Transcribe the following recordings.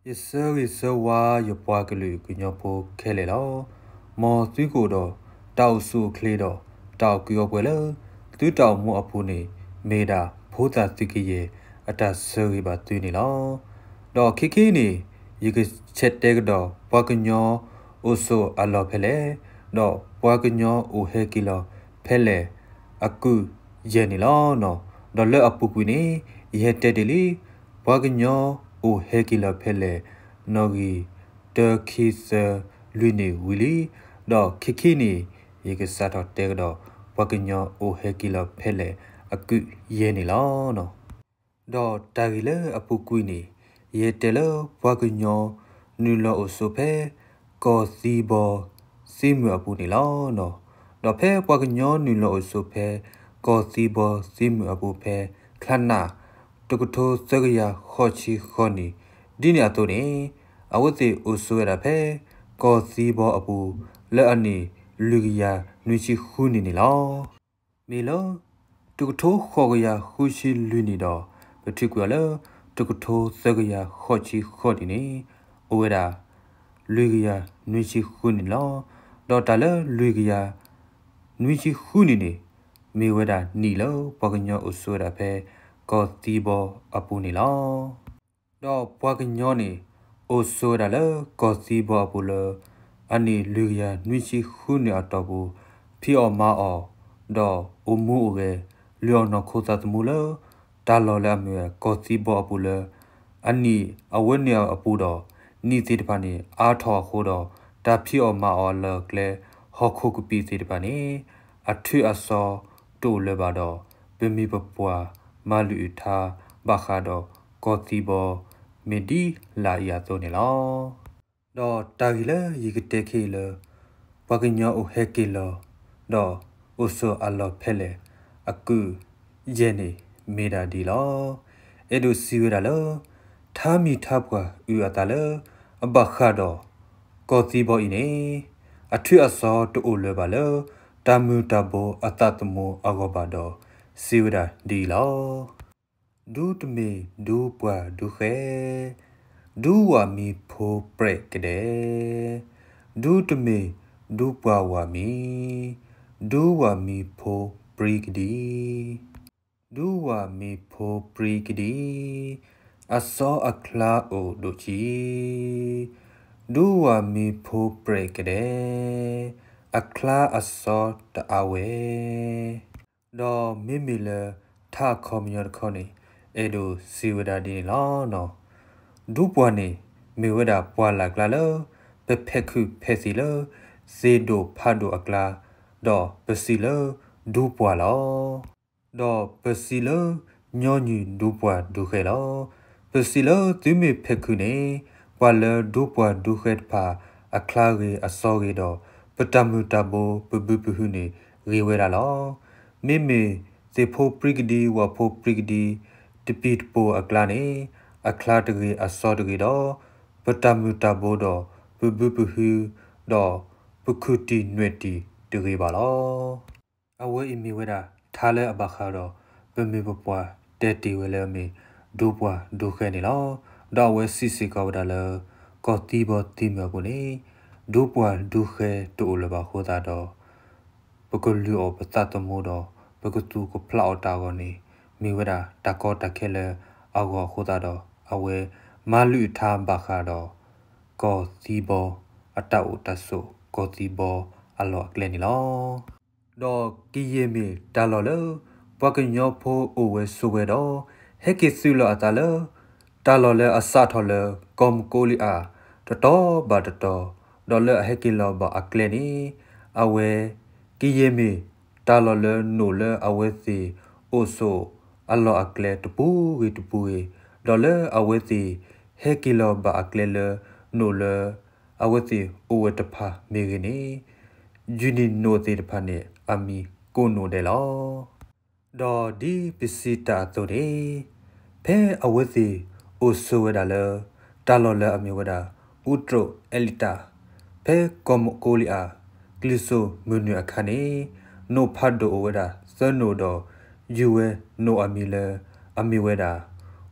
ယဆၢဂ့ၤဆၢဝါယပှၤကလုာ်ကညီဖိခဲလၢာ်လီၤ. မ်သုကအိၣ်ဒီးတၢ်အိၣ်ဆူၣ်အိၣ်ချ့ဒီး တၢ်အီၣ်ကုာ်အီပှဲၤလၢ သုတၢ်အိၣ်မူအပူၤန့ၣ် မ့ၢ်ဒၣ်ဖိသၣ်သုးကယဲၢ်အတၢ်ဆၢဂ့ၤဘၣ်သုန့ၣ်လီၤ. ဒီးခဲကနံၣ်အံၤန့ၣ် ယကဆဲးတဲကဒီး ပှၤကညီအိၣ်ဆိးအလီၢ်ဖဲလဲၣ်, ဒီးပှၤကညီအိၣ်ဟဲက့ၤလီၤဖဲလဲၣ် အကုၢ်ယဲၢ်န့ၣ်လီၤ. ဒီးလၢအပူၤကွံာ်န့ၣ် ယဟဲတဲတ့ၢ်လံ ပှၤကညီအိၣ်ဟဲက့ၤလီၤဖဲလဲၣ် နီၣ်ဂံၢ်တၢ ခံ သၢ လွံၢ်နံၣ်ဝံၤလံ. ဒီးခဲကနံၣ်အံၤန့ၣ် ယကစးထီၣ်တဲကဒီး ပှၤကညီအိၣ်ဟဲက့ၤလီၤဖဲလဲၣ် အကုၢ်ယဲၢ်န့ၣ်လီၤ. ဒီးတၢ်ဂ့ၢ်လၢအပူၤကွံာ်န့ၣ် ယဟဲတဲလၢပှၤကညီနုာ်လီၤအိၣ်ဆိးဖဲ ကီၢ်သံဘီသံမုာ်အပူၤန့ၣ်လီၤ. ဒီးဖဲပှၤကညီနုာ်လီၤအိၣ်ဆိးဖဲ ကီၢ်သံဘီသံမုာ်အပူၤဖဲ ချါနၣ် တကထိသၢကယၤဃိးဆံဃိးနံၣ် ဒ်န့ၣ်အသိးန့ၣ် အဝဲသ့ၣ်အိၣ်ဆိးဝဲဒၣ်ဖဲ ကီၢ်သံဘီအပူၤ လၢအနံၣ်လွံၢ်ကယၤနွံဆံဃုနံၣ်န့ၣ်လီၤ. မ့ၢ်လၢ တကထိဃိးကယၤဃုဆံလွံၢ်နံၣ်ဒီး ပထုးကွံာ်အီၤလၢ တကထိသၢကယၤဃိးဆံဃိးနံၣ်န့ၣ် အိၣ်ဝဲဒၣ် လွံၢ်ကယၤနွံဆံဃုနံၣ်န့ၣ်လီၤ. ဒီးတၢ်လၢလွံၢ်ကယၤနွံဆံဃုနံၣ်န့ၣ် မ့ၢ်ဝဲဒၣ်နံၣ်လၢပှၤကညီအိၣ်ဆိးဝဲဒၣ်ဖဲ ကီၢ်သံဘီအပူၤန့ၣ်လီၤ. ဒီးပှၤကညီန့ၣ် အိၣ်ဆိးဝဲဒၣ်လၢကီၢ်သံဘီအပူၤလၢ အနံၣ်လွံၢ်ကယၤနွံဆံဃုနံၣ်အတီၢ်ပူၤ ဖံးအီၣ်မၤအီၣ် ဒီးအိၣ်မူအိၣ်ဂဲၤ လုၢ်အီၣ်နီၢ်ခိသးသမူလၢ တၢ်လီၢ်လၢအမ့ၢ်ဝဲကီၢ်သံဘီအပူၤလၢ အနံၣ်အဝဲန့ၣ်အပူၤဒီး နံၣ်သ့ၣ်တဖၣ်န့ၣ် အါထီၣ်အဃိဒီး တၢ်ဖံးအီၣ်မၤအီၣ်အလီၢ်အကျဲ ဟီၣ်ခိၣ်ကပံာ်သ့ၣ်တဖၣ်န့ၣ် အထုးအစီၤတအိၣ်လၢၤဘၣ်ဒီး ပမိၢ်ပပှၢ်မၤလုၢ်အုးထါ ဘၣ်ဃးဒီးကီၢ်သံဘီ မ့ၢ်ဒ်လာ်အံၤအသိးန့ၣ်လီၤ. ဒီးတၢ်ဂ့ၢ်လၢယကတဲခဲအံၤလၢ ပှၤကညီအိၣ်ဟဲက့ၤလီၤ ဒီးအိၣ်ဆိးအလီၢ်ဖဲလဲၣ် အကုၢ်ယဲၢ်န့ၣ် မ့ၢ်ဒၣ်ဒ်အံၤလီၤ. အဲၣ်ဒိးစံးဝဲဒၣ်လၢ ထါမံၤထါပှၢ်အုၣ်အသးလၢ အဘၣ်ဃးဒီး ကီၢ်သံဘီအံၤန့ၣ် အထုးအစီၤတအိၣ်လၢၤဘၣ်လၢ တၢ်မုၢ်တၢ်ဘိအသးသမူအဂီၢ်ဘၣ်ဒီး စံးဝဲဒၣ်ဒ်အံၤလီၤ. ဒူတမ့ၢ်ဒူပှၢ်ဒူဃဲ, ဒူဝၣ်မံၤဖိပြဲးကဒဲ, ဒူတမ့ၢ်ဒူပှၢ်ဝၣ်မံၤ, ဒူဝၣ်မံၤဖိပြံကဒံ, ဒူဝၣ်မံၤဖိပြံကဒံ, အစီအချါအိၣ်ဒိၣ်ကံ, ဒူဝၣ်မံၤဖိပြဲးကဒဲ, အချါအစီတအါဝဲ. ဒီးမ့မ့ၢ်လၢထါအခီပညီတခီန့ၣ် အဲၣ်ဒိးစံးဝဲဒၣ်ဒ်န့ၣ်လီၤ. ဒူပှၢ်န့ၣ် မ့ၢ်ဝဲဒၣ်ပှၢ်လၢ်ကျါလၢ ပဖဲးခုးဖဲးသံးလၢ သ့ၣ်ဒိၣ်ဖးဒိၣ်အကျါ, ဒီးပစံးလၢဒူပှၢ်လီၤ. ဒီးပစံးလၢညီနုၢ်ဒူပှၢ်ဒူဃဲလီၤ. ပစံးလၢသုမ့ၢ်ဖဲးခုးန့ၣ် ပှၤလၢဒူပှၢ်ဒူဃဲတဖၣ် အချါဂ့ၤအစီဂ့ၤဒီး ပတၢ်မုၢ်တၢ်ဘိပဘုပဟုန့ၣ် ဂ့ၤဝဲဒၣ်လီၤ. မ့မ့ၢ်သ့ၣ်ဖိပြံကဒံ ဝၣ်ဖိပြံကဒံ တပံၤတပိၤအကျါန့ၣ် အချါတဂ့ၤအစီတဂ့ၤဒီး ပတၢ်မုၢ်တၢ်ဘိဒီး ပဘုပဟု ဒီးပခုၣ်တံၢ်နွဲၣ်တံၢ်တဂ့ၤဘၣ်လီၤ. အဝဲအံၤမ့ၢ်ဝဲဒၣ် ထါလၢအဘၣ်ဃးဒီး ပမိၢ်ပပှၢ်တဲတ့ၢ်ဝဲလၢအမ့ၢ် ဒူပှၢ်ဒူဃဲန့ၣ်လီၤ. ဒီးအဝဲစံးစ့ၢ်ကီးဝဲဒၣ်လၢ ကီၢ်သံဘီသံမုၢ်အပူၤန့ၣ် ဒူပှၢ်ဒူဃဲတအိၣ်လၢၤဘၣ်အဃိသတးဒီး ပကလုၢ်အီၣ်ပသးသမူဒီး ပကသူၣ်ကဖျးအီၣ်တၢ်အဂီၢ်န့ၣ် မ့ၢ်ဝဲဒၣ်တၢ်ကီတၢ်ခဲလၢအဂီၢ်အဃိသတးဒီး အဝဲမၤလုၢ်အုးထါဘၣ်ဃးဒီး ကီၢ်သံဘီ အတၢ်အိၣ်တၢ်ဆိး ကီၢ်သံဘီအလီၢ်အကျဲန့ၣ်လီၤ. ဒီးကယဲၢ်မ့ၢ်တၢ်လီၢ်လၢ ပှၤကညီဖိအိၣ်ဝဲဆိးဝဲဒီး ဟဲက့ၤသုးလီၤအသးလၢ တၢ်လီၢ်လၢအစးထီၣ်လၢ ကီၢ်မကအိလံအၤ တတီၤဘၣ်တတီၤ, ဒီးလၢအဟဲက့ၤလီၤဘၣ်အကျဲန့ၣ် အဝဲ ကယဲၢ်မ့ၢ်တၢ်လီၢ်လၢနိၣ်လၢအဝဲသ့ၣ်အိၣ်ဆိးအလီၢ်အကျဲတပူၤဂ့ၤတပူၤဂ့ၤ, ဒီးလၢအဝဲသ့ၣ်ဟဲက့ၤလီၤဘၣ်အကျဲလၢနိၣ်လၢ အဝဲသ့ၣ်အိၣ်ဝဲတဖၣ်မ့ၢ်ဂ့ၤန့ၣ် ယုၢ်နံၣ်နိၣ်သ့ၣ်တဖၣ်န့ၣ် အမံၤကိးနိၣ်ဒဲးလီၤ. ဒီးဒ်ပစံးတၢ်အသိးန့ၣ် ဖဲအဝဲသ့ၣ်အိၣ်ဆိးဝဲဒၣ်လၢ တၢ်လီၢ်လၢအမ့ၢ်ဝဲဒၣ် အူတြိၣ်အဲလံတၢ် ဖဲကီၢ်မကအိလံအၤ ကျံၤစိၤမုၢ်နုာ်အခါန့ၣ် နိၣ်ဖးဒိၣ်အိၣ်ဝဲဒၣ်သၢနိၣ်ဒီး ယုၢ်ဝဲနိၣ်အမံၤလၢ အမ့ၢ်ဝဲဒၣ်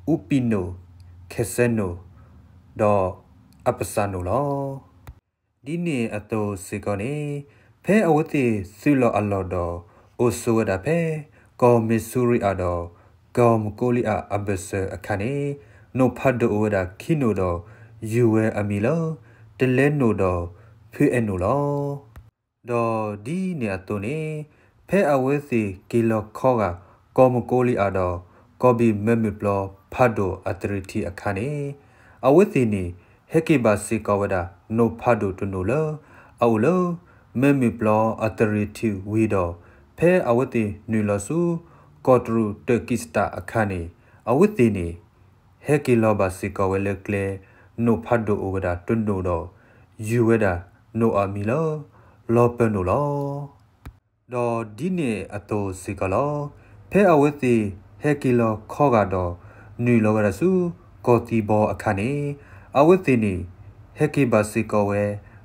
အူပံးနိၣ်, ခဲစဲနိၣ်, ဒီးအပစၢ်နိၣ်လီၤ. ဒ်န့ၣ်အသိးစ့ၢ်ကီးန့ၣ်, ဖဲအဝဲသ့ၣ်သုးလီၢ်အလီၢ်ဒီး အိၣ်ဆိးဝဲဒၣ်ဖဲ ကီၢ်မ့ၢ်စူရံအၤဒီး ကီၢ်မကိလံအၤအဘၢၣ်စၢၤအခါန့ၣ်, နိၣ်ဖးဒိၣ်အိၣ်ဝဲဒၣ်ခံနိၣ်ဒီး ယူၤဝဲအမံၤလၢ တလဲနိၣ်ဒီးဖုအဲၣ်နိၣ်လီၤ. ဒီးဒ်န့ၣ်အသိးန့ၣ်, ဖဲအဝဲသ့ၣ်က့ၤလီၤခီဂာ် ကီၢ်မကိလံအၤဒီး ကီၢ်ဘံၣ်မၢမုၢ်ပျီဖးဒိၣ်အသရ့ၤထံးအခါန့ၣ်, အဝဲသ့ၣ်န့ၣ် ဟဲက့ၤဘၣ်စ့ၢ်ကီးဝဲဒၣ် နိၣ်ဖးဒိၣ်တနိၣ်လၢ အအိၣ်လၢ မၢမုၢ်ပျီအသရ့ၤထံးဝံၤဒီး ဖဲအဝဲသ့ၣ်နုာ်လီၤဆူ ကီၢ်တရူးတၢၣ်ကံၢ်စတၢ်အခါန့ၣ်, အဝဲသ့ၣ်န့ၣ် ဟဲက့ၤလီၤဘၣ်စ့ၢ်ကီးဝဲလၢကျဲ နိၣ်ဖးဒိၣ်အိၣ်ဝဲဒၣ်တနိၣ်ဒီး ယူၤဝဲဒၣ်နိၣ်အမံၤလၢ လီၤပၢၢ်နိၣ်လီၤ. ဒီးဒ်န့ၣ်အသိးစ့ၢ်ကီးလီၤ. ဖဲအဝဲသ့ၣ်ဟဲက့ၤလီၤခီဂာ်ဒီး နုာ်လီၤဝဲဒၣ်ဆူ ကီၢ်သံဘီအခါန့ၣ်, အဝဲသ့ၣ်န့ၣ် ဟဲက့ၤဘၣ်စ့ၢ်ကီးဝဲ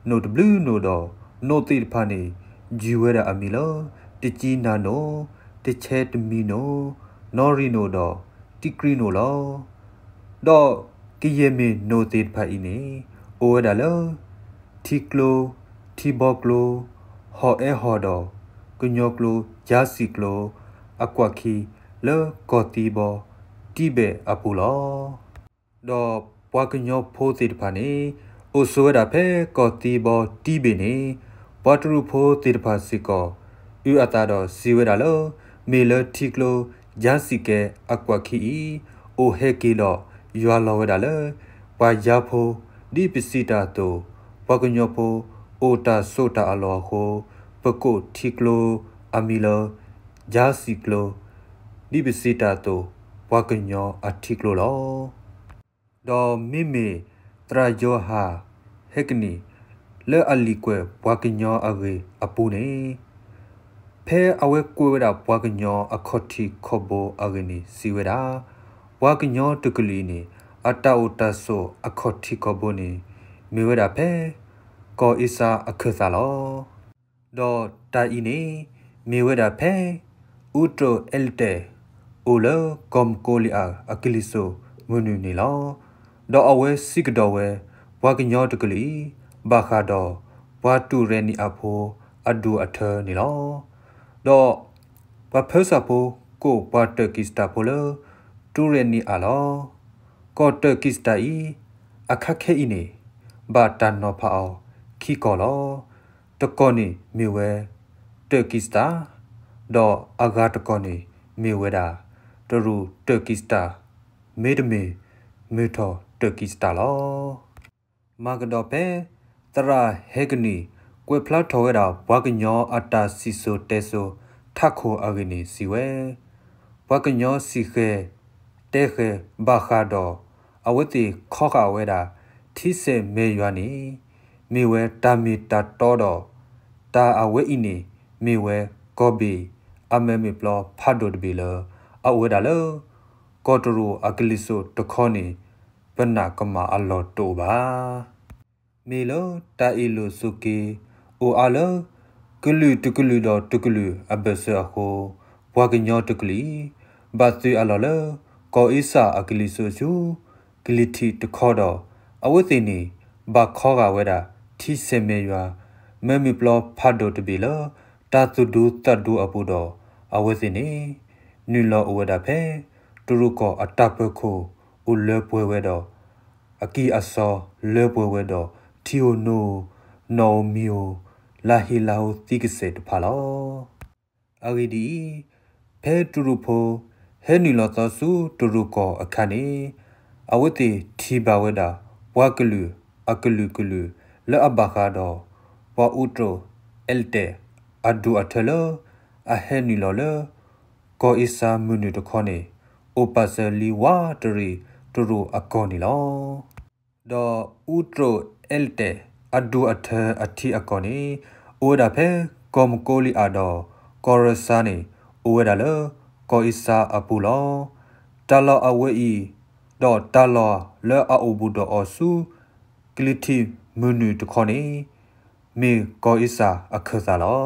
နိၣ်တဘျုးနိၣ်ဒီး နိၣ်သ့ၣ်တဖၣ်န့ၣ် ယူၤဝဲဒၣ်အမံၤလၢ တကံနၤနိၣ်, တဆဲတမံနိၣ်, နီၣ်ရံၣ်နိၣ်ဒီး တံကြံနိၣ်လီၤ. ဒီးကယဲၢ်မ့ၢ်နိၣ်သ့ၣ်တဖၣ်အံၤန့ၣ် အိၣ်ဝဲဒၣ်လၢ ထံကျိ, ထံဘီကျိ, ဟီၣ်အဲၣ်ဟီၣ်ဒီး ကညီကျိ, ယါစံာ်ကျိ, အကွၢ်ခံလၢကီၢ်သံဘီ, တံဘဲၣ်အပူၤလီၤ. ဒီးပှၤကညီဖိသ့ၣ်တဖၣ်န့ၣ် အိၣ်ဆိးဝဲဒၣ်ဖဲကီၢ်သံဘီတံဘ့ၣ်န့ၣ်, ပှၤတရူးဖိသ့ၣ်တဖၣ်စ့ၢ်ကီး အုၣ်အသးဒီးစံးဝဲဒၣ်လၢ မ့ၢ်လၢထံကျိ ယါစံာ်ကဲအကွၢ်ခံအံၤ အိၣ်ဟဲက့ၤဒီးယွၤလီၤဝဲဒၣ်လၢ ပှၤယါဖိ ဒ်ပစံးတၢ်အသိး, ပှၤကညီဖိ အိၣ်တၢ်စိတၢ်အလီၢ်အဃိ, ပကိးထံကျိအမံၤလၢ ယါစံာ်ကျိ, ဒ်ပစံးတၢ်အသိး ပှၤကညီအထံကျိလီၤ. ဒီးမ့မ့ၢ်သရၣ်ယိၤဟၣ်ဟဲကနံၣ် လၢအလံာ်ကွဲးပှၤကညီအဂ့ၢ်အပူၤန့ၣ်, ဖဲအဝဲကွဲးဝဲဒၣ်ပှၤကညီအခီၣ်ထံးခီၣ်ဘိအဂ့ၢ်န့ၣ် စံးဝဲဒၣ်, ပှၤကညီတကလုာ်အံၤန့ၣ် အတၢ်အိၣ်တၢ်ဆိးအခီၣ်ထံးခီၣ်ဘိန့ၣ် မ့ၢ်ဝဲဒၣ်ဖဲ ကီၢ်အ့စါအခၢၣ်သးလီၤ. ဒီးတၢ်အံၤန့ၣ် မ့ၢ်ဝဲဒၣ်ဖဲ အူတြိၤအဲလတဲာ် အိၣ်လၢကီၢ်မကိလံအၤအကလံၤစိးမုၢ်နုာ်န့ၣ်လီၤ. ဒီးအဝဲစံးကဒီးဝဲ ပှၤကညီတကလုာ်အံၤ ဘၣ်ဃးဒီး ပှၤတူၢ်ရဲၣ်နံၣ်အါဖိအဒူၣ်အထၢန့ၣ်လီၤ. ဒီးပှၤဖၢဆၣ်ဖိကိးပှၤတၢၣ်ကံၢ်စတၢ်ဖိလၢ တူၢ်ရဲၣ်နံၣ်အါလီၤ. ကီၢ်တၢၣ်ကံၢ်စတၢ်အံၤ အခါခဲအံၤန့ၣ် ဘၣ်တၢ်နီၤဖးအီၤခံကီၢ်လီၤ. တကီၢ်န့ၣ်မ့ၢ်ဝဲ တၢၣ်ကံၢ်စတၢ်, ဒီးအဂၤတကီၢ်န့ၣ်မ့ၢ်ဝဲဒၣ် တရူးတၢၣ်ကံၢ်စတၢ်, မ့တမ့ၢ် မုၢ်ထီၣ်တၢၣ်ကံၢ်စတၢ်လီၤ. မၤကဒီးဖဲ သရၣ်ဟဲကနံၣ် ကွဲးဖျါထီၣ်ဝဲဒၣ် ပှၤကညီအတၢ်စံၣ်စိၤတဲစိၤထးခိၣ်အဂ့ၢ်န့ၣ် စံးဝဲ, ပှၤကညီစံၣ်ဃဲၤတဲဃဲၤဘၣ်ဃးဒီး အဝဲသ့ၣ်ခီဃာ်ဝဲဒၣ် ထံဆဲးမဲာ်ယွၤန့ၣ် မ့ၢ်ဝဲတၢ်မ့ၢ်တၢ်တီဒီး တၢ်အဝဲအံၤန့ၣ် မ့ၢ်ဝဲကီၢ်ဘ့ၣ်အမဲာ်မုၢ်ပျီဖးဒိၣ်တဘ့ၣ်လၢ အအိၣ်ဝဲဒၣ်လၢ ကီၢ်တရူးအကလံၤစိးတခီန့ၣ် ပနၢ်ကမၣ်အလီၢ်တအိၣ်ဘၣ်. မ့ၢ်လၢတၢ်အ့ၣ်လိာ်ဆိးက့ အိၣ်အါလၢ ကလုာ်တကလုာ်ဒီးတကလုာ်အဘၢၣ်စၢၤအဃိ, ပှၤကညီတကလုာ်အံၤ ဘၣ်သုးအလီၢ်လၢ ကီၢ်အ့စၢ်အကလံၤစိးဆူ ကလံၤထံးတခီဒီး အဝဲသ့ၣ်န့ၣ် ဘၣ်ခီဂာ်ဝဲဒၣ် ထံဆဲးမဲာ်ယွၤ မဲာ်မုၢ်ပျီဖးဒိၣ်တဘ့ၣ်လၢ တၢ်သူၣ်ဒူသးဒူအပူၤဒီး အဝဲသ့ၣ်န့ၣ် နုာ်လီၤအိၣ်ဝဲဒၣ်ဖဲ တရူးကီၢ်အတၢ်ပၢၤခိၣ် အိၣ်လၢပှဲၤဝဲဒီး အကံၢ်အစီလၢပှဲၤဝဲဒီး ထံဧိၤနိဧိၤ နီၣ်ဧိၤမံၤဧိၤ လၢဟ့ၣ်လၢဟိသံကစဲာ်တဖၣ်လီၤ. အဂ့ၢ်ဒ်အံၤ, ဖဲတရူးဖိ ဟဲနုာ်လီၤသီဆူတရူးကီၢ်အခါန့ၣ်, အဝဲသ့ၣ်ထံၣ်ဘၣ်ဝဲဒၣ် ပှၤကလုာ်အကလုာ်ကလုာ်လၢအဘၣ်ဃးဒီး ပှၤအူတြိၤအဲလတဲာ်အဒူၣ်အထၢလၢ အဟဲနုာ်လီၤလၢ ကီၢ်အ့စၢ်မုၢ်နုာ်တခီန့ၣ် အိၣ်ပာ်စၢၤလံဝးတရံးတရူးအကီၢ်န့ၣ်လီၤ. ဒီးအူတြိၤအဲလတဲာ်အဒူၣ်အထၢအထံအကီၢ်န့ၣ် အိၣ်ဝဲဒၣ်ဖဲကီၢ်မကိလံအၤဒီး ကီၢ်ရၢစါန့ၣ် အိၣ်ဝဲဒၣ်လၢ ကီၢ်အ့စၢ်အပူၤလီၤ. တၢ်လီၢ်အဝဲအံၤ ဒီးတၢ်လီၢ်လၢအအိၣ်ဘူးဒီးအီၤဆူ ကလံၤထံးမုၢ်နုာ်တခီန့ၣ် မ့ၢ်ကီၢ်အ့စၢ်အခၢၣ်သးလီၤ.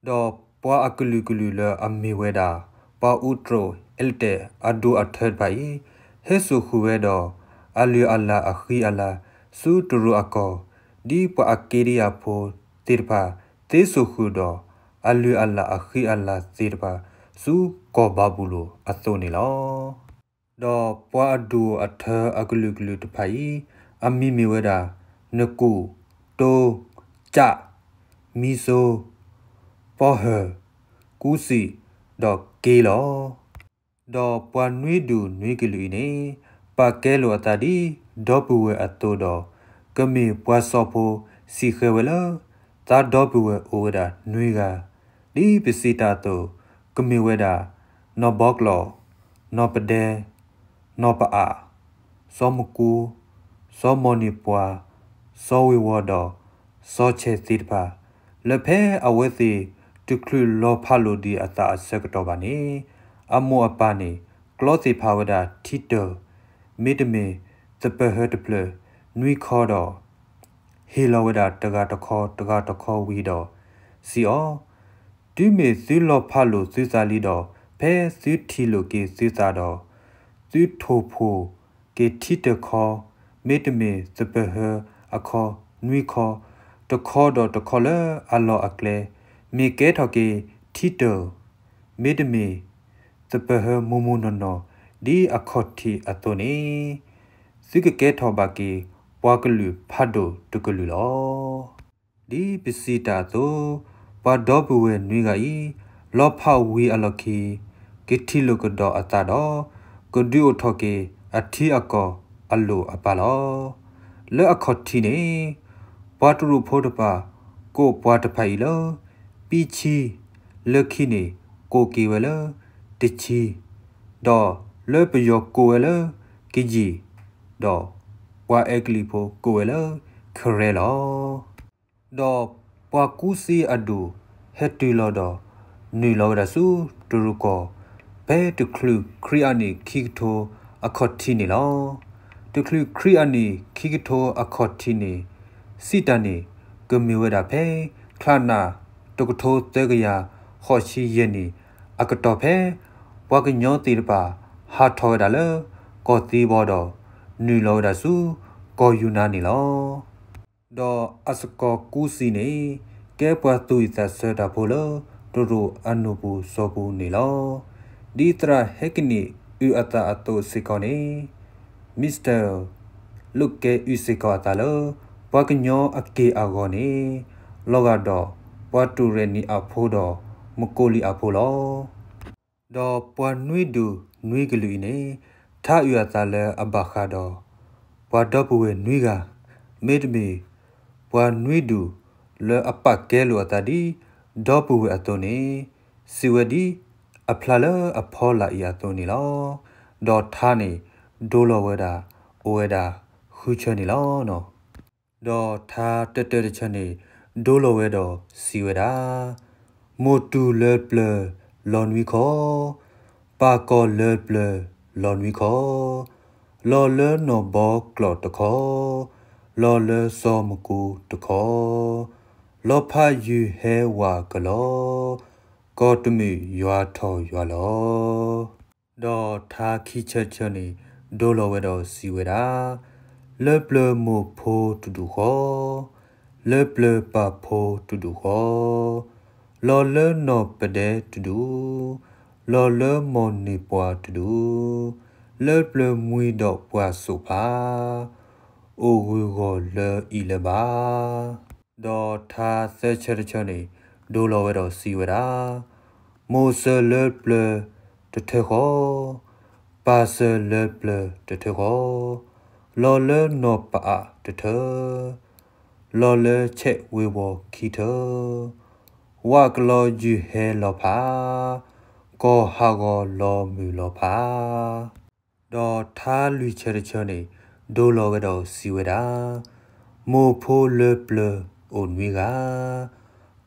ဒီးပှၤအကလုာ်ကလုာ်လၢအမ့ၢ်ဝဲဒၣ် ပှၤအူတြိၤအဲလတဲာ်အဒူၣ်အထၢတဖၣ်အံၤ ဟဲစိာ်ဃုာ်ဝဲဒီး အလုၢ်အလၢ်အဃံအလၤ ဆူတရူးအကီၢ်, ဒ်ပှၤအက့ဒံယၤဖိသ့ၣ်တဖၣ် သ့စိာ်ဃုာ်ဒီး အလုၢ်အလၢ်အဃံအလၤသ့ၣ်တဖၣ် ဆူကီၢ်ဘၤဘူလိၣ်အသိးန့ၣ်လီၤ. ဒီးပှၤအဒိၣ်အထၢအကလုာ်ကလုာ်တဖၣ်အံၤ အမံၤမ့ၢ်ဝဲဒၣ် နကူၣ်, တိ, ကၠၣ်, မံစိ, ပီၢ်ဟၢၣ်, ကူစံၣ်, ဒီးက့လီၤ. ဒီးပှၤနွံဒူၣ်နွံကလုာ်အံၤန့ၣ် ပာ်ကဲလိာ်အသးဒ်ဒီပုၢ်ဝဲၢ်အသိးဒီး ကမ့ၢ်ပှၤစီၤဖိစံၣ်ဃဲၤဝဲလၢ သးဒီပုၢ်ဝဲၢ်အိၣ်ဝဲဒၣ်နွံဂၤ, ဒ်ပစံးတၢ်အသိး ကမ့ၢ်ဝဲဒၣ် နီၢ်ဘီကျိာ်, နီၢ်ပဒဲ, နီၢ်ပအၣ်, စီၤမကူ, စီၤမီၢ်န့ၢ်ပှၤ, စီၤဝ့ၤဝီၤဒီး စီၤဆဲးသ့ၣ်တဖၣ် လၢဖဲအဝဲသ့ၣ်တချုးလီၤဖးလိာ်ဒံးအသးအဆၢကတီၢ်ဘၣ်န့ၣ် အမိၢ်အပၢ်န့ၣ် ကျီသ့ၣ်ဖးဝဲဒၣ်ထံတၢၢ်, မ့တမ့ၢ်သပၢၤဟၢတဖျၢၣ်နွံခီဒီး ဟ့ၣ်လီၤဝဲဒၣ်တဂၤတခီတဂၤတခီဝံၤဒီး စံးအီၤ, တုၤမ့ၢ်သုလီၤဖးလိာ်သုသးလံဒီး ဖဲသုထံၣ်လိာ်က့ၤသုသးဒီး သုထိၣ်ဖိၣ်က့ၤထံတၢၢ်ခီ, မ့တမ့ၢ်သပၢၤဟၢအခီနွံခီ, တခီဒီးတခီလၢအလီၢ်အကျဲ, မ့ၢ်ကဲထီၣ်က့ၤထံတၢၢ်, မ့တမ့ၢ်သပၢၤဟၢမိၢ်မိၢ်နီၢ်နီၢ် ဒ်အခီၣ်ထံးအသိးန့ၣ်, သုကကဲထီၣ်ဘၣ်က့ၤပှၤကလုာ်ဖးဒိၣ်တကလုာ်လီၤ. ဒ်ပစံးတၢ်အသိး, ပှၤဒီပုၢ်ဝဲၢ်နွံဂၤအံၤ လီၤဖးဝံၤအလီၢ်ခံ ကထံၣ်လိာ်ကဒီးအသးဒီး ကဒုးအိၣ်ထီၣ်က့ၤအထံအကီၢ်အလိၣ်အပၢ်လီၤ. လၢအခီၣ်ထံးန့ၣ် ပှၤတရူးဖိတဖၣ် ကိးပှၤတဖၣ်အံၤလၢ ပံဆံ, လၢခံန့ၣ် ကိးက့ၤဝဲလၢ တဆံ, ဒီးလၢပယီၤကိးဝဲလၢ ကယံာ်, ဒီးပှၤအဲကလံးဖိကိးဝဲလၢ ခရဲလီၤ. ဒီးပှၤကူစံအဒူၣ်ဟဲတုၤလီၤဒီး နုာ်လီၤဝဲဒၣ်ဆူတရူးကီၢ် ဖဲတချုးခရံာ်အနံၣ်ခံကထိအခီၣ်ထံးန့ၣ်လီၤ. တချုးခရံာ်အနံၣ်ခံကထိအခီၣ်ထံးန့ၣ် စံးတၢ်န့ၣ် ကမ့ၢ်ဝဲဒၣ်ဖဲ ချါနၣ်တကထိသၢကယၤဃိးဆံယဲၢ်နံၣ် အကတီၢ်ဖဲ ပှၤကညီသ့ၣ်တဖၣ် ဟးထီၣ်ဝဲဒၣ်လၢကီၢ်သံဘီဒီး နုာ်လီၤဝဲဒၣ်ဆူကီၢ်ယူနါန့ၣ်လီၤ. ဒီးအစကီၤကူစံန့ၣ် ကဲပှၤသူၣ်ဝံၣ်သးဆၢတၢ်ဖိလၢ တရူးအနိၣ်ပူၤစီၤပူၤန့ၣ်လီၤ. ဒ်သရၣ်ဟဲကနံၣ်အုၣ်အသးအသိးစ့ၢ်ကီးန့ၣ် Mister လိးကဲအုၣ်စ့ၢ်ကီးအသးလၢ ပှၤကညီအက့ၢ်အဂီၤန့ၣ် လီၤဂာ်ဒီးပှၤတူၢ်ရဲၣ်နံၣ်အဖိဒီး မကိးလံာ်အဖိလီၤ. ဒီးပှၤနွံဒူၣ်နွံကလုာ်အံၤန့ၣ် ထါအုၣ်အသးလၢအဘၣ်ဃးဒီး ပှၤဒီပုၢ်ဝဲၢ်နွံဂၤ, မ့တမ့ၢ် ပှၤနွံဒူၣ်လၢအပာ်ကဲလိာ်အသးဒ် ဒီပုၢ်ဝဲၢ်အသိးန့ၣ် စံးဝဲဒ်အဖျါလၢအဖီလာ်အံၤအသိးန့ၣ်လီၤ. ဒီးထါန့ၣ် ဒိလီၤဝဲဒၣ် အိၣ်ဝဲဒၣ်ဃုဆၢန့ၣ်လီၤ. ဒီးထါတတၢတဆၢန့ၣ် ဒိလီၤဝဲဒီးစံးဝဲဒၣ်, မိၢ်တူၢ်လၢပျၢၤလီၤနွံခီ, ပၢ်ကီၢ်လၢပျၢၤလီၤနွံခီ, လီၤလၢနီၢ်ဘီကျိာ်တခီ, လီၤလၢစီၤမကူတခီ, လီၤဖးယုၢ်ဟဲဝးကလီ, ကီၢ်တမုာ်ယွၤထီၣ်ယွၤလီၤ. ဒီးထါခံဆၢတဆၢန့ၣ် ဒိလီၤဝဲဒီးစံးဝဲဒၣ်, လၢပျၢၤမိၢ်ဖိတဒူၣ်ဃီ, လၢပျၢၤပၢ်ဖိတဒူၣ်ဃီ, လီၤလၢနီၢ်ပဒဲတဒူၣ်, လီၤလၢမီၢ်န့ၢ်ပှၤတဒူၣ်, လၢပျၢၤမှံဒီးပှၤစိာ်ဖး, အိၣ်ဂုၤဂီၤလၢအံၤလၢၤဘၣ်. ဒီးထါသၢဆၢတဆၢန့ၣ် ဒိလီၤဝဲဒီးစံးဝဲဒၣ်, မိၢ်စၢၤလၢပျၢၤတထၢဃီ, ပၢ်စၢၤလၢပျၢၤတထၢဃီ, လီၤလၢနီၢ်ပအၣ်တထၢ, လီၤလၢဆဲးဝ့ၤဝီၤခံထၢ, ဝးကလီယုၢ်ဟဲလီၤဖး, ကီၢ်ဟးဂီၤလီၤမုၢ်လီၤဖး. ဒီးထါလွံၢ်ဆၢတဆၢန့ၣ် ဒိလီၤဝဲဒီးစံးဝဲဒၣ်, မိၢ်ဖိလၢပျၢၤအိၣ်နွံဂၤ,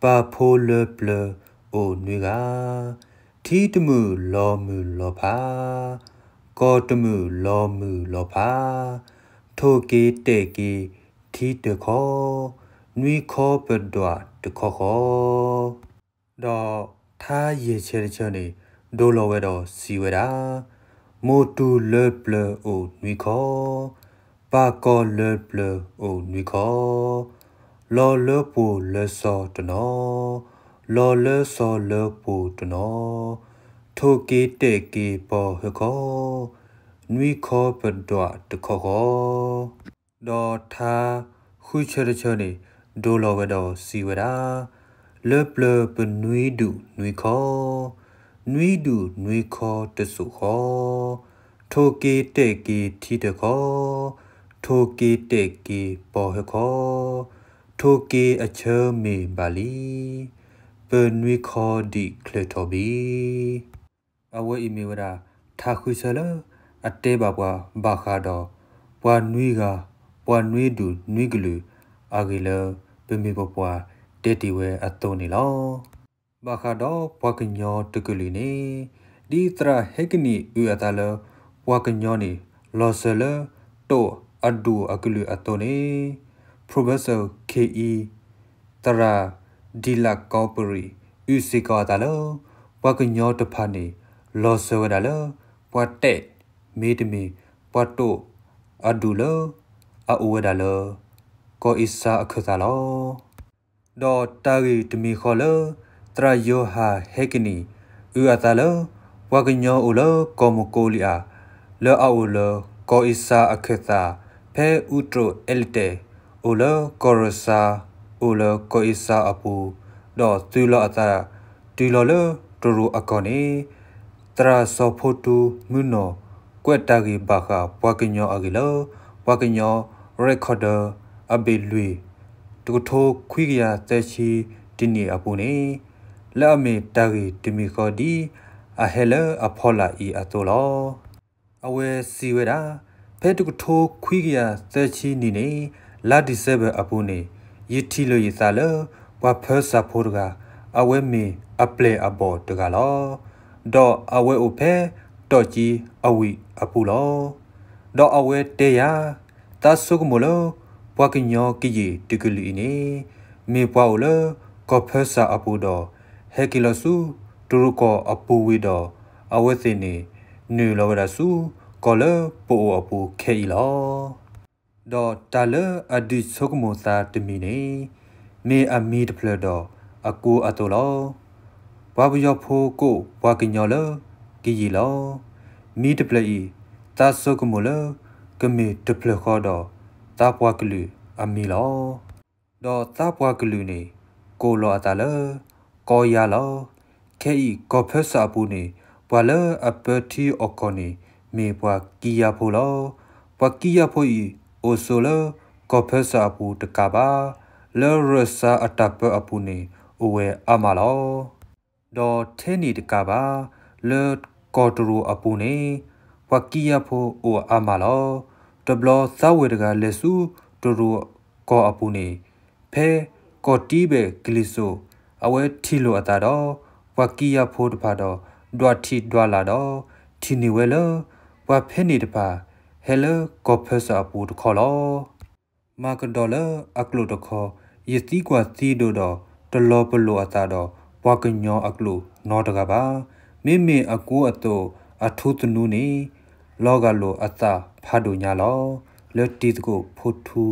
ပၢ်ဖိလၢပျၢၤအိၣ်နွံဂၤ, ထံတမုာ်လီၤမုၢ်လီၤဖး, ကီၢ်တမုာ်လီၤမုၢ်လီၤဖး, ထိၣ်က့ၤတဲာ်က့ၤထံတၢၢ်ခီ, နွံခီပဒွးတခီဃီ. ဒီးထါယဲၢ်ဆၢတဆၢန့ၣ် ဒိလီၤဝဲဒီးစံးဝဲဒၣ်, မိၢ်တူၢ်လၢပျၢၤအိၣ်နွံခီ, ပၢ်ကီၢ်လၢပျၢၤအိၣ်နွံခီ, လီၤလၢပှိၤလၢစီၤတနီၤ, လီၤလၢစီၤလၢပှိၤတနီၤ, ထိၣ်က့ၤတဲာ်က့ၤပီၤဟၢခီ, နွံခီပဒွးတခီဃီ. ဒီးထါဃုဆၢတဆၢန့ၣ် ဒိလီၤဝဲဒီးစံးဝဲဒၣ်, လၢပျၢၤပနွံဒူၣ်နွံခီ, နွံဒူၣ်နွံခီတစိၢ်ဃီ, ထိၣ်က့ၤတဲာ်က့ၤထံတခီ, ထိၣ်က့ၤတဲာ်က့ၤပီၤဟၢခီ, ထိၣ်က့ၤအဆၢမ့ၢ်ဘၣ်လံ, ပနွံခီဒံးချၢထီၣ်ဘံ အဝဲအံၤမ့ၢ်ဝဲဒၣ် ထါဃုဆၢလၢအတဲဘၣ်ပှၤဘၣ်ဃးဒီး ပှၤနွံဂၤ, ပှၤနွံဒူၣ်နွံကလုာ်အဂ့ၢ်လၢ ပမ့ၢ်ပပှၤတဲတ့ၢ်ဝဲအသိးန့ၣ်လီၤ. ဘၣ်ဃးဒီးပှၤကညီတကလုာ်န့ၣ်, ဒ်သရၣ်ဟဲကနံၣ်အုၣ်အသးလၢ ပှၤကညီန့ၣ် လီၤစၢၤလၢတိၣ်အဒူၣ်အကလုာ်အသိးန့ၣ်, Professor K E သရၣ် ဒံလးကီပရံၣ် အုၣ်စ့ၢ်ကီးအသးလၢ ပှၤကညီတဖၣ်န့ၣ် လီၤစၢၤဝဲဒၣ်လၢ ပှၤတဲာ် မ့တမ့ၢ် ပှၤတိၣ်အဒူၣ်လၢ အအိၣ်ဝဲဒၣ်လၢ ကီၢ်အ့စါအခၢၣ်သးလီၤ. ဒီးတၢ်ဂ့ၢ်တမံၤဃီလၢ သရၣ်ယိၤဟၣ်ဟဲကနံၣ် အုၣ်အသးလၢ ပှၤကညီအိၣ်လၢကီၢ်မကီလံအၤ လၢအအိၣ်လၢ ကီၢ်အ့စါအခၢၣ်သး ဖဲအူတြိၤအဲလီတဲာ် အိၣ်လၢကီၢ်ရၢစါ အိၣ်လၢကီၢ်အ့စါအပူၤ, ဒီးသုးလီၤအသး တုၤလီၤလၢတရူးအကီၢ်န့ၣ်, သရၣ်စီၤဖိထူမုၢ်နီၢ် ကွဲးတၢ်ဂ့ၢ်ဘၣ်ဃးပှၤကညီအဂ့ၢ်လၢ ပှၤကညီ recorder အဘ့ၣ်လွံၢ် တကထိခွံကယၤသၢဆံတနံၣ်အပူၤန့ၣ်, လၢအမ့ၢ်တၢ်ဂ့ၢ်တမံၤဃီဒ်အဟဲလၢအဖီလာ်အံၤအသိးလီၤ. အဝဲစံးဝဲဒၣ်, ဖဲတကထိခွံကယၤသၢဆံနံၣ်န့ၣ်, လါဒံၣ်စဲဘၢၣ်အပူၤန့ၣ်, ယထံၣ်လိာ်ယသးလၢ ပှၤဖၢဆၣ်ဖိတဂၤ, အဝဲမ့ၢ်အပျဲၢ်အဘီၣ်တဂၤလီၤ. ဒီးအဝဲအိၣ်ဖဲတီၢ်ကံအဝံၢ်အပူၤလီၤ. ဒီးအဝဲတဲယၤ, သးဆိကမိၣ်လၢ ပှၤကညီကယံာ်တကလုာ်အံၤန့ၣ်, မ့ၢ်ပှၤအိၣ်လၢကီၢ်ဖၢဆၣ်အပူၤဒီး ဟဲက့ၤလီၤဆူတရူးကီၢ်အပူၤဝံၤဒီး အဝဲသ့ၣ်န့ၣ် နုာ်လီၤဝဲဒၣ်ဆူကီၢ်လၢပအိၣ်အပူၤခဲအံၤလီၤ. ဒီးတၢ်လၢအဒုးဆိကမိၣ်သးတမံၤန့ၣ်, မ့ၢ်အမံၤတဖျၢၣ်ဒီးအကူအသိးလီၤ. ပှၤပယီၤဖိကိးပှၤကညီလၢကယံာ်လီၤ. မံၤတဖျၢၣ်အံၤ, သးဆိကမိၣ်လၢ ကမ့ၢ်တဖျၢၣ်ဃီဒီး သးပှၤကလုာ်အမံၤလီၤ. ဒီးသးပှၤကလုာ်န့ၣ် ကိးလီၤအသးလၢ ကီယါလီၤ. ခဲအံၤကီၢ်ဖၢဆၣ်အပူၤန့ၣ် ပှၤလၢအပၢထံအီၣ်ကီၢ်န့ၣ် မ့ၢ်ပှၤကံယါဖိလီၤ. ပှၤကံယါဖိအံၤ အိၣ်ဆိးလၢကီၢ်ဖၢဆၣ်အပူၤတကးဘၣ်, လၢရၢၢ်စါအတၢ်ပၢအပူၤန့ၣ် အိၣ်ဝဲအါမးလီၤ. ဒီးထဲန့ၣ်တကးဘၣ်, လၢကီၢ်တရူးအပူၤန့ၣ် ပှၤကံယါဖိအိၣ်အါမးလီၤ. တဘျီသးဝဲၢ်တဂၤလဲၤဆူတရူးကီၢ်အပူၤန့ၣ်, ဖဲကီၢ်တံဘဲၣ်ကလံၤစိး အဝဲထံၣ်လိာ်အသးဒီး ပှၤကံယါဖိတဖၣ်ဒီး ဒွးထံးဒွးလၢ်ဒီး ထံၣ်န့ၢ်ဝဲလၢ ပှၤဖဲန့ၣ်တဖၣ် ဟဲလၢကီၢ်ဖၢဆၣ်အပူၤတခီလီၤ. မၤကဒီးလၢအကျိာ်တခီ, ယသံကွၢ်သံဒိးဒီး တလီၤပလိာ်အသးဒီး ပှၤကညီအကျိာ်နီတဂၤဘၣ်. မ့မ့ၢ်အကူအသိးအထူသနူန့ၣ် လီၤဂာ်လိာ်အသးဖးဒိၣ်ညါလီၤ. လၢတံၤသကိးဖိထူ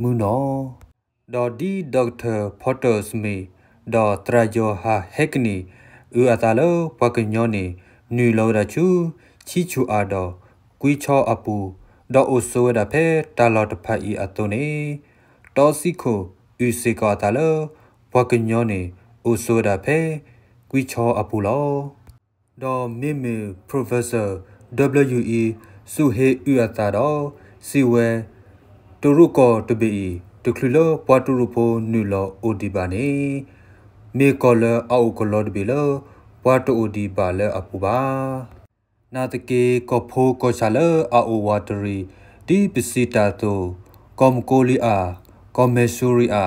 မုၢ်နီၢ် ဒီးဒ် Doctor Porter Smith ဒီးသရၣ်ယိၤဟၣ်ဟဲကနံၣ် အုၣ်အသးလၢပှၤကညီန့ၣ် နုာ်လီၤဝဲဒၣ်ဆူ ဆံဆူၣ်အၣ်ဒီးကွံဆီအပူၤ, ဒီးအိၣ်ဆိးဝဲဒၣ်ဖဲတၢ်လီၢ်တဖၣ်အံၤအသိးန့ၣ်, တီစံခိၣ်အုၣ်စ့ၢ်ကီးအသးလၢ ပှၤကညီန့ၣ် အိၣ်ဆိးဝဲဒၣ်ဖဲကွံဆီအပူၤလီၤ. ဒီးမ့မ့ၢ် Professor W E စူၣ်ဟ့အုၣ်အသးဒီး စံးဝဲ, တရူးကီၢ်တဘ့ၣ်အံၤ တချုးလၢပှၤတရူးဖိနုာ်လီၤအိၣ်ဒံးဘၣ်န့ၣ်, မ့ၢ်ကီၢ်လၢအအိၣ်ကလီတဘ့ၣ်လၢ ပှၤတအိၣ်ဒံးဘၣ်လၢအပူၤဘၣ်. နာ်သက့ ကီၢ်ဖိကီၢ်ဆၣ်လၢအအိၣ်ဝးတရံး ဒ်ပစံးတၢ်အသိး, ကီၢ်မကီလံအၤ, ကီၢ်မဲၣ်စူရံ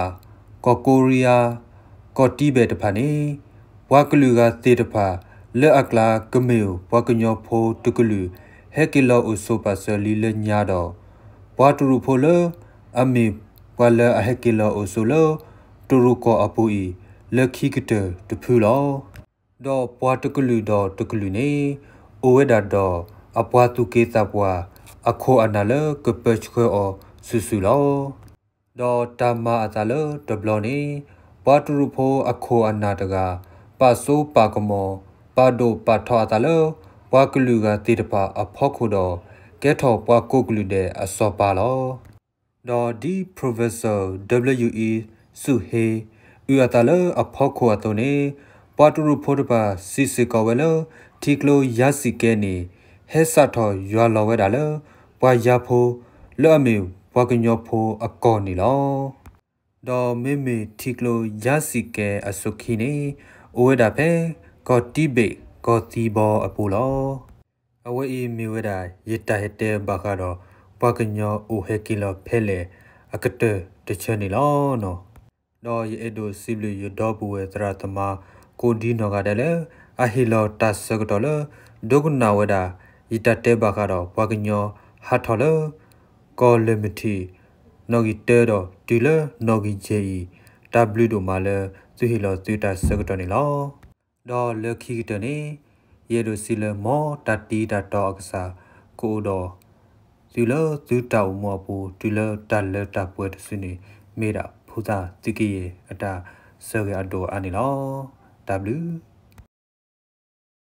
အၤ, ကီၢ်ကိရံယါ, ကီၢ်တံဘဲၣ်တဖၣ်န့ၣ်, ပှၤကလုာ်ဂၤသ့ၣ်တဖၣ် လၢအကျါကမ့ၢ်ဧိၤ ပှၤကညီဖိတကလုာ် ဟဲက့ၤလီၤအိၣ်ဆိးပာ်စၢၤလံလၢညါဒီး, ပှၤတရူးဖိလၢအမ့ၢ်ပှၤလၢအဟဲက့ၤလီၤအိၣ်ဆိးလၢ တရူးကီၢ်အပူၤအံၤ လၢခံကတၢၢ်တဖုလီၤ. ဒီးပှၤတကလုာ်ဒီးတကလုာ်န့ၣ် အိၣ်ဝဲဒၣ်ဒီးအပှၤသူၣ်က့သးပှၢ် အခိၣ်အနၢ်လၢကပၢဆှၢအီၤစုာ်စုာ်လီၤ. ဒီးတၢ်မၤအသးလၢတဘျီန့ၣ် ပှၤတရူးဖိအခိၣ်အနၢ်တဂၤ ပာ်စိပာ်ကမီၤ ပာ်ဒိၣ်ပာ်ထီအသးလၢ ပှၤကလုာ်ဂၤသ့ၣ်တဖၣ်အဖီခိၣ်ဒီး ကဲထီၣ်ပှၤကိးကလုာ်ဒဲးအစီၤပၤလီၤ. ဒီးဒ် Professor W E စူၣ်ဟ့ အုၣ်အသးလၢအဖီခိၣ်အသိးန့ၣ် ပှၤတရူးဖိတဖၣ်စံးစ့ၢ်ကီးဝဲလၢ ထံကျိယါစံၣ်ကဲန့ၣ် ဟဲစးထီၣ်ယွၤလီၤဝဲဒၣ်လၢ ပှၤယါဖိ လၢအမ့ၢ်ပှၤကညီဖိအကီၢ်န့ၣ်လီၤ. ဒီးမ့မ့ၢ်ထံကျိယါစံၣ်ကဲအစိၣ်ခံန့ၣ် အိၣ်ဝဲဒၣ်ဖဲ ကီၢ်တံဘ့ၣ် ကီၢ်သံဘီအပူၤလီၤ. အဝဲအံၤမ့ၢ်ဝဲဒၣ် ယတၢ်ဟဲတဲဘၣ်ဃးဒီး ပှၤကညီအိၣ်ဟဲက့ၤလီၤဖဲလဲၣ် အကတၢၢ်တဆၢန့ၣ်လီၤ. ဒီးယအဲၣ်ဒိးစံးဘျုးယဒီပုၢ်ဝဲၢ်သရၣ်သမါ ကိးဒံနီၢ်ဂၤဒဲးလၢ အဟ့ၣ်လီၤတၢ်ဆၢကတီၢ်လၢ ဒိကနၣ်ဝဲဒၣ် ယတၢ်တဲဘၣ်ဃးဒီး ပှၤကညီဟးထီၣ်လၢ ကီၢ်လၢၢ်မုၢ်ထံး နီၣ်ဂံၢ်တၢဒီးတုၤလၢနီၣ်ဂံၢ်ယဲၢ်အံၤ, တၢ်ဘျုးဒိၣ်မးလၢ သုဟ့ၣ်လီၤသုတၢ်ဆၢကတီၢ်န့ၣ်လီၤ. ဒီးလၢခံကတၢၢ်န့ၣ် ယအဲၣ်ဒိးစံးလၢ မ်တၢ်တံၤတၢ်တီအကစၢ် ကအိၣ်ဒီးသုလၢသုတၢ်အိၣ်မူအပူၤ တုၤလၢတၢ်လၢတၢ်ပှဲၤတစုန့ၣ် မ့ၢ်ဒၣ်ဖိသၣ်သုးက့ယဲၢ်အတၢ်ဆၢဂ့ၤအဒိၣ်အါန့ၣ်လီၤ. တၢ်ဘျုး